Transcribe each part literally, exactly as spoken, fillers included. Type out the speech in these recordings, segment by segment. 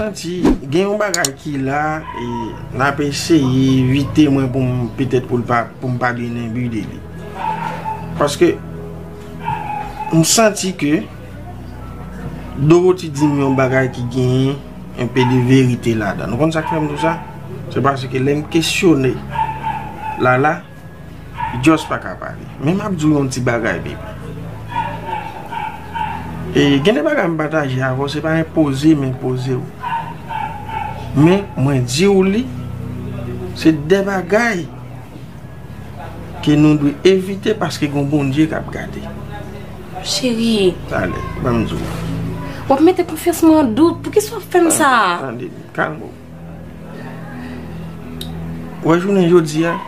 Santi gen yon bagay ki la, e n ap eseye evite mwen pou m, petèt pou l pa, pou m pa denembi de li. Paske m santi ke Dorothy di m yon bagay ki genyen enpe de verite ladan. Nou konn sa k fè m di w sa? Se paske lè m kesyone Lala, Just pa ka pale. Men m ap di w yon ti bagay, baby. E gen de bagay m pataje avè w, se pa enpoze m enpoze w. Men mwen di w li, se de bagay ke nou dwe evite paske gon Bondye k ap gade. Cheri. Ale, ban m di w. W ap mete konfyans mwen an dout. Poukisa w ap fè m sa? Tande, kalme w. Wè jounen jodi a,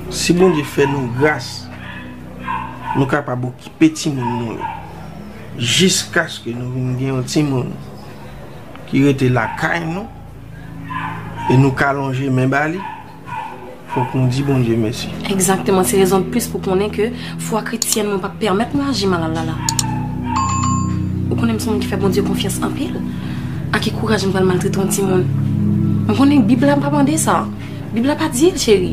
si Bondye fè nou gras, nou kapab okipe timoun nou yo. Jiskaske nou vin gen yon timoun ki rete lakay nou, e nou ka lonje men ba li, fòk nou di Bondye mèsi. Egzakteman, se rezon plis pou konnen ke fwa kretyèn mwen p ap pèmèt mwen aji mal a Lala. Ou konnen m se yon moun ki fè Bondye konfyans anpil. A ki kouraj m pral maltrete yon timoun? M konnen Bib la pa mande sa. Bib la pa di l, cheri.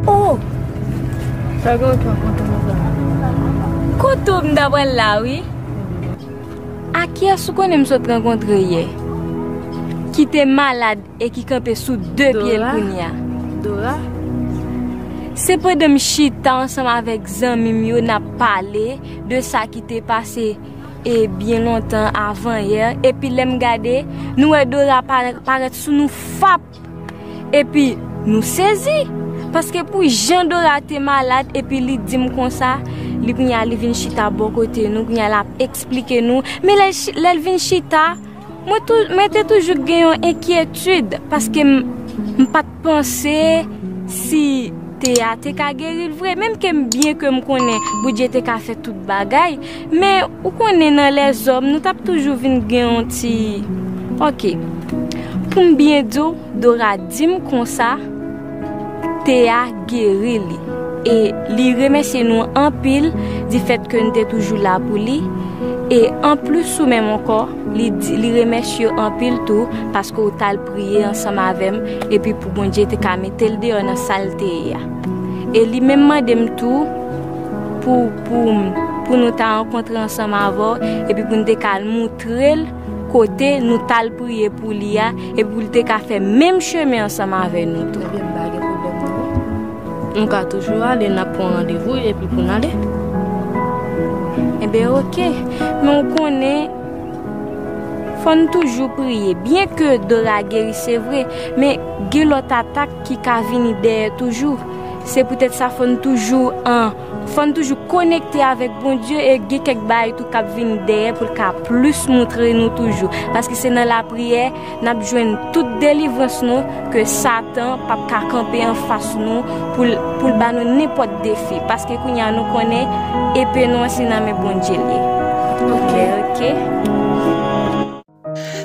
Oh! Sa gen okenn kontan nan sa. Kote w m ta pral la, wi. A kiyès ou konnen m sot rankontre yè? Ki te malad e ki kanpe sou de pye l Dora? Kounya. Dora? Se pandan m chita ansanm avèk zanmi m yo, n ap pale de sa ki te pase e byen lontan avan yè, epi lè m gade, nou wè Dora pa-, parèt sou nou fap. Epi nou sezi, paske pou jan Dora te malad, epi li di m konsa, li kounya li vin chita bò kote nou, kounya l ap eksplike nou. Men lè l chi-, lè l vin chita, mwen tou, mwen te toujou gen yon enkyetid, paske m, m pa t panse si te a te ka geri l vre. Menm ke m byen ke m konnen Bondye te ka fè tout bagay, men ou konnen nan lèzòm, nou t ap toujou vin gen yon ti, oke. Pou m byen di w, Dora di m konsa, te a geri li. E li remèsye nou anpil difèt ke n te toujou la pou li. E anplis ou menm ankò, li di, li remèsye w anpil tou paske w t al priye ansanm avè m, epi pou Bondye te ka mete l deyò nan sa l te ye a. E li menm mande m tou pou, pou, pou nou ta rankontre ansanm avè w, epi pou n te ka al moutre l kote nou t al priye pou li a, epi pou l te ka fè menm chemen ansanm avè nou tou. Ebyen, m pa gen pwoblèm non. Nou ka toujou ale, n ap pran randevou epi pou n ale. Ebyen, oke. Men w konnen, fò n toujou priye. Byen ke Dora geri, se vre, men gen lòt atak ki ka vini dèyè toujou. Se poutèt sa, fò n toujou an, fò n toujou konekte avèk Bondye e gen kèk bagay tou k ap vini dèyè pou l ka plis moutre nou toujou. Paske se nan lapriyè n ap jwenn tout delivrans nou, ke Satan p ap ka kanpe anfas nou pou l, pou l ba nou nenpòt defi. Paske kounye a nou konnen epe nou an se nan men Bondye l ye. Oke. Oke.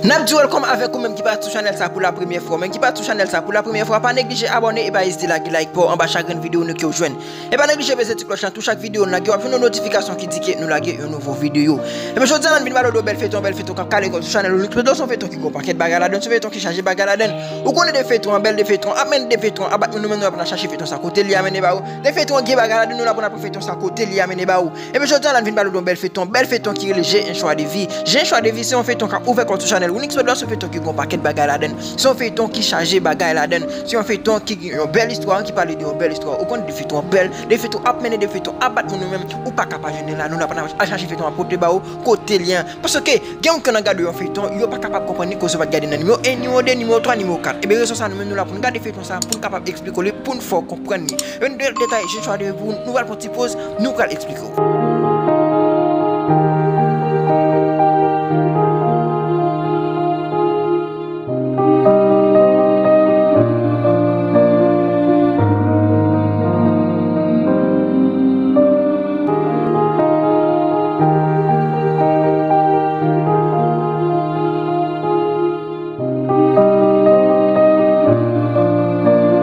N ap di welcome avèk ou menm ki pa sou chanèl sa pou la premyè fwa. Menm ki pa sou chanèl sa pou la premyè fwa, pa neglije abòne e pa ezite lage like pa w anba chak grenn videyo nou ke w jwenn. E pa neglije peze ti klòch lan, tou chak videyo nou lage, w ap jwenn yon notifikasyon ki di ke nou lage yon nouvo videyo. Ebyen, jodi a la, n vin pale w de yon bèl feyton, yon bèl feyton k ap kale kò sou chanèl Onyx Production, se yon feyton ki gen yon pakèt bagay ladan l, se yon feyton ki chaje bagay ladan l. Ou konnen de feyton an bèl, de feyton an ap mennen, de feyton an ap bat moun, nou menm nou ap nan chache feyton sa kote li a mennen ba ou. De feyton an gen bagay ladan l, nou la pou n ap pran feyton sa kote li a mennen ba ou. Ebyen, jodi a la, n vin pale w de yon bèl feyton, bèl feyton ki rele J'ai un choix de vie. J'ai un choix de vie, se yon feyton k ap ouvè kò sou chanèl Onyx Production, se yon feyton ki gen yon pakèt bagay ladan l. Se yon feyton ki chaje bagay ladan l. Se yon feyton ki gen yon bèl istwa, ki pale de yon bèl istwa. Ou konn de feyton bèl, de feyton ap mennen, de feyton ap bat moun, ou menm ou pa ka pa jwenn la. Nou la pou n al chache feyton ap pote ba ou kote li an. Paske gen moun ki nan gade yon feyton, yo pa kapab konprann ni koz yo pa t gade nan nimewo en, nimewo de, nimewo twa, nimewo kat. Ebyen, rezon sa nou menm nou la pou n gade feyton sa, pou n kapab eksplike w li, pou n fè w konprann li. Yon de detay, J'ai un choix de vie, pou nou pral pran ti poz, nou pral eksplike w.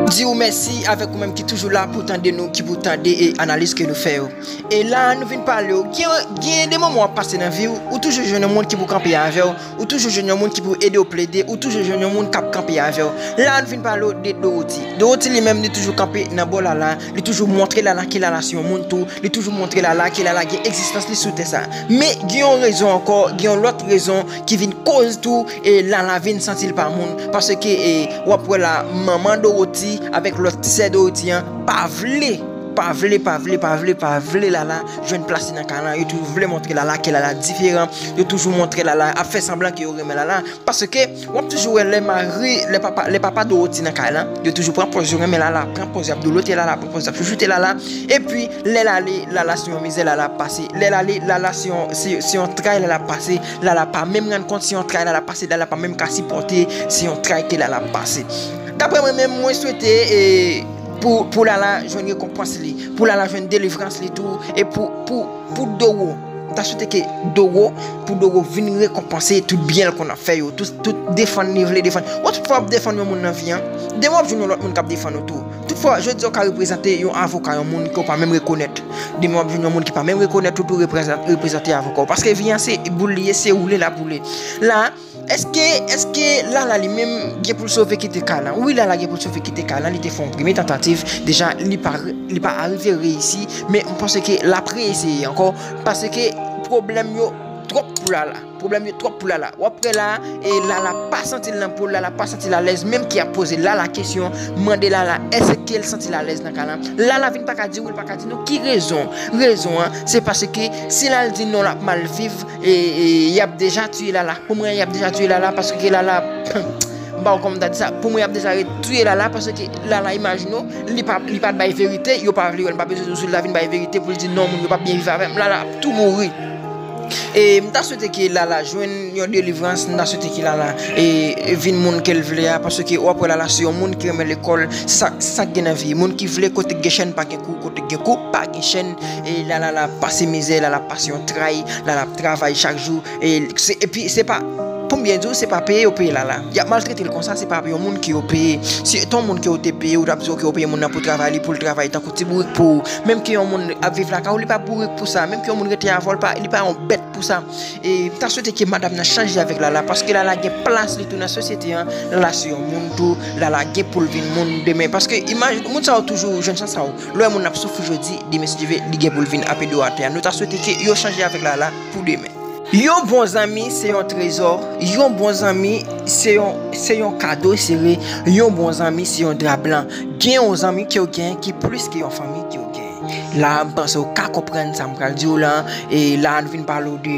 Di ou Mèsi avèk ou menm ki toujou la pou tande nou, ki pou tande e analiz ke nou fè yo. E la, nou vin pale w. Gen, gen de moman w ap pase nan vi w, ou toujou jwenn yon moun ki pou kanpe avè w, ou toujou jwenn yon moun ki pou ede w plede, ou toujou jwenn yon moun k ap kanpe avè w. La, nou vin pale w de Dorothy. Dorothy li menm, li toujou kanpe nan bò Lala, li toujou montre Lala ke Lala se yon moun tou, li toujou montre Lala ke Lala gen egzistans li sou tè sa. Men gen yon rezon ankò, gen yon lòt rezon ki vin koz tou, e Lala vin santi l pa moun, paske, e, w ap wè la, manman Dorothy avèk lòt ti sè Dorothy an pa vle, pa vle, pa vle, pa vle, pa vle Lala jwenn plas li nan kay lan. Yo toujou vle montre Lala ke Lala diferan. Yo toujou montre Lala ap fè sanblan ke yo renmen Lala. Paske w ap toujou wè lè mari, lè papa, lè papa Dorothy nan kay lan, yo toujou pran pòz yo renmen Lala, pran pòz y ap doulote Lala, pran pòz y ap chouchoute Lala. Epi, lè l ale, Lala se yon mizè Lala ap pase. Lè l ale, Lala se yon, se, se yon tray Lala ap pase. Lala pa menm rann kont se yon tray Lala ap pase. Lala pa menm ka sipòte se yon tray ke Lala ap pase. Daprè mwen menm, mwen swete, e, pou, pou Lala jwenn rekonpans li, pou Lala jwenn delivrans li tou, e pou, pou, pou Doro. M ta swete ke Doro, pou Doro vin rekonpanse tout byen l konn ap fè yo, tout, tout defann li vle defann. Ou tout fwa w ap defann yon moun nan vi an, demen w ap jwenn yon lòt moun k ap defann ou tou. Tout fwa, jodi a w ka reprezante yon avoka, yon moun ke w pa menm rekonèt. Demen w ap jwenn yon moun ki pa menm rekonèt ou tou reprezan-, reprezante avoka w. Paske vi an se boul li ye, se woule l ap woule. La, èske, èske Lala li menm gen pou l sove kite kay lan? Wi, Lala gen pou l sove kite kay lan. Li te fè yon premye tantativ. Deja, li pa, li pa arive reyisi. Men m panse ke l ap reeseye ankò. Paske pwoblèm yo twòp pou Lala. Pwoblèm yo twòp pou Lala. W ap wè la, e Lala pa santi l nan po l, Lala pa santi l alèz, menm ki ap poze Lala kesyon, mande Lala èske l santi l alèz nan kay lan. Lala vin pa ka di wi, l pa ka di non. Ki rezon? Rezon an, se paske si l al di non, l ap mal viv, e, e y ap deja tiye Lala. Pou mwen, y ap deja tiye Lala, paske Lala, m pa wè kòman m ta di sa, pou mwen, y ap deja ret tiye Lala, paske Lala, imajine w, li pa, li pa t bay verite, yo pa vle wè l, m pa bezwen di w si l ta vin bay verite pou l di non, moun yo p ap byen viv avè m, Lala ap tou mouri. E m ta swete ke Lala jwenn yon delivrans, m ta swete ke Lala, e, vin moun ke l vle a, paske w ap wè Lala se yon moun ki renmen lekòl, se sa, se sa k gen nan vi. Moun ki vle kote k gen chèn pa gen kou, kote k gen kou pa gen chèn, e Lala la ap pase mizè, Lala ap pase yon tray, Lala ap travay chak jou, e se, epi se pa, pou m byen di w, se pa peye yo peye Lala. Y ap maltrete l konsa, se pa yon moun ke yo peye. Si te yon moun ke yo te peye, ou t ap di, oke, yo peye moun nan pou travay li, pou l travay tankou ti bourik pou ou. Menm ke yon moun ap viv lakay ou, li pa bourik pou sa. Menm ke yon moun rete avè w, li pa, li pa yon bèt pou sa. E m ta swete ke madanm nan chanje avèk Lala, paske Lala gen plas li tou nan sosyete an. Lala se yon moun tou, Lala gen pou l vin moun demen. Paske imaj, moun sa yo toujou jwenn chans sa yo. Lè moun ap soufri jodi, demen si Dye vle, li gen pou l vin ape do atè a. Nou ta swete ke yo chanje avèk Lala pou demen. Yon bon zanmi se yon trezò, yon bon zanmi se yon, se yon kado sere, yon bon zanmi se yon dra blan. Gen yon zanmi ke w gen ki plis ke yon fanmi ke w gen. La, m panse w ka konprann sa m pral di w la. E la, nou vin pale w de,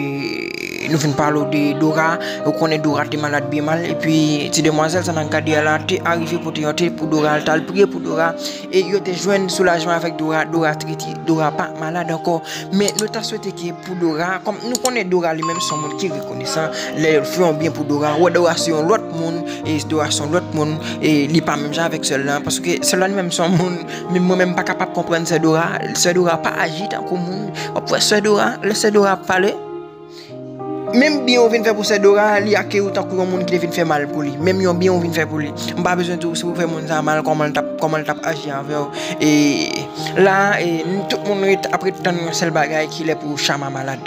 nou vin pale w de Dora. Ou konnen Dora te malad byen mal. Epi, ti demwazèl sa n ap gade a la, te arive pote yon te pou Dora, l t al priye pou Dora. E yo te jwenn soulajman avèk Dora. Dora trete, Dora pa malad ankò. Men nou ta swete ke pou Dora, kòm nou konnen Dora li menm se yon moun ki rekonesan, lè l fè yon byen pou Dora, wè Dora se yon lòt moun, e Dora se yon lòt moun, e li pa menm jan avèk sè l lan, paske sè l lan li menm se yon moun, men mwen menm m pa kapab konprann sè Dora, sè Dora pa aji tankou moun, w ap wè sè Dora, lè sè Dora ap pale, menm byen ou vin fè pou sè Dora, li akeyi w tankou yon moun ki te vin fè mal pou li, menm yon byen ou vin fè pou li, m pa bezwen di w si w fè moun sa mal, kòman l t ap, kòman l t ap aji avè w, e la, e, n-, tout moun ret, ap ret tann yon sèl bagay ki lè pou Chama malad.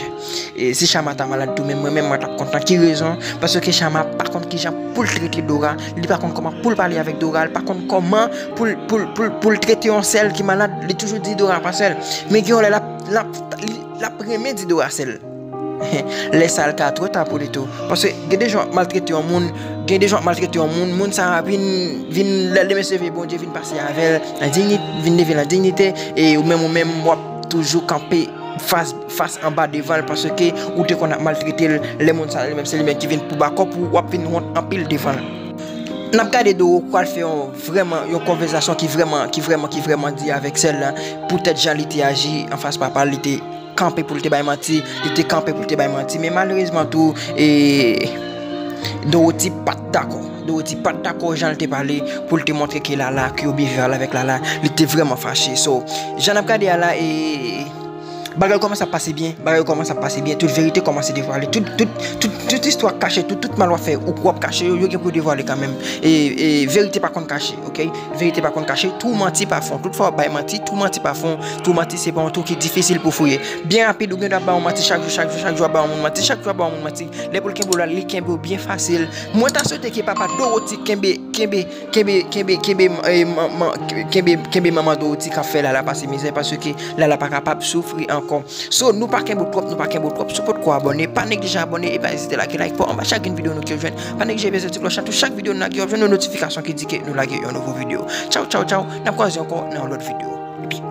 E si Chama ta malad tou, menm mwen menm mwen t ap kontan. Ki rezon? Paske Chama pa konn kijan pou l trete Dora, li pa konn kòman pou l pale avèk Dora, li pa konn kòman pou l, pou l, pou l, pou l trete yon sè l ki malad. Li toujou di Dora pa sè l. Men gen yon lè l ap, l ap, li, l ap renmen di Dora sè l. Lè sa a, l ka twò ta pou li tou. Paske gen de jan w ap maltrete yon moun, gen de jan w ap maltrete yon moun, moun sa a vin, vin, lè demen se vle Bondye vin pase avè l, nan dinyite, vin leve l an dinyite, e ou menm, ou menm, w ap toujou kanpe fas, fas anba devan l, paske ou te konn ap maltrete l, lè moun sa a li menm, se li menm ki vin pou bakòp ou, w ap vin wont anpil devan l. N ap gade Doro pral fè yon, vrèman, yon konvèsasyon ki vrèman, ki vrèman, ki vrèman di avèk sè l lan, poutèt jan li te aji anfas papa l, li te kanpe pou l te bay manti, li te kanpe pou l te bay manti, men malerezman tou, e, Dorothy pa t dakò. Dorothy pa t dakò jan l te pale pou l te montre ke Lala, ke yo byen viv avèk Lala, li te vrèman fache. So, jan n ap gade a la, e, Bagay kòmanse ap pase byen, bagay kòmanse ap pase byen, tout verite kòmanse devwale, tout, tout, tout, tout istwa k kache, tout, tout mal w ap fè, ou w ap kache yo, yo gen pou yo devwale kanmenm. E, e verite pa konn kache, oke? Verite pa konn kache, twou manti pa fon. Tout fwa w ap bay manti, twou manti pa fon, twou manti se pa yon twou ki difisil pou fouye. Byen rapid, ou gen dwa ap bay yon manti chak jou, chak jou, chak jou, ap bay yon moun manti, chak jou ap bay yon moun manti. Lè pou l kenbe w la, li kenbe w byen fasil. Mwen ta swete ke papa Dorothy kenbe, kenbe, kenbe, kenbe, kenbe, eh, man-, man-, kenbe, kenbe manman Dorothy k ap fè Lala pase mizè, paske Lala pa kapab soufri ankò. So, nou pa kenbe w twòp, nou pa kenbe w twòp. Si w potko abòne, pa neglije abòne e pa ezite lage like pou anba chak grenn videyo nou ke w jwenn. Pa neglije peze ti klòch la, tou chak videyo nou lage, w ap jwenn yon notifikasyon ki di ke nou lage yon nouvo videyo. Tchaw, tchaw, tchaw. N ap kwaze ankò nan yon lòt videyo. Epi,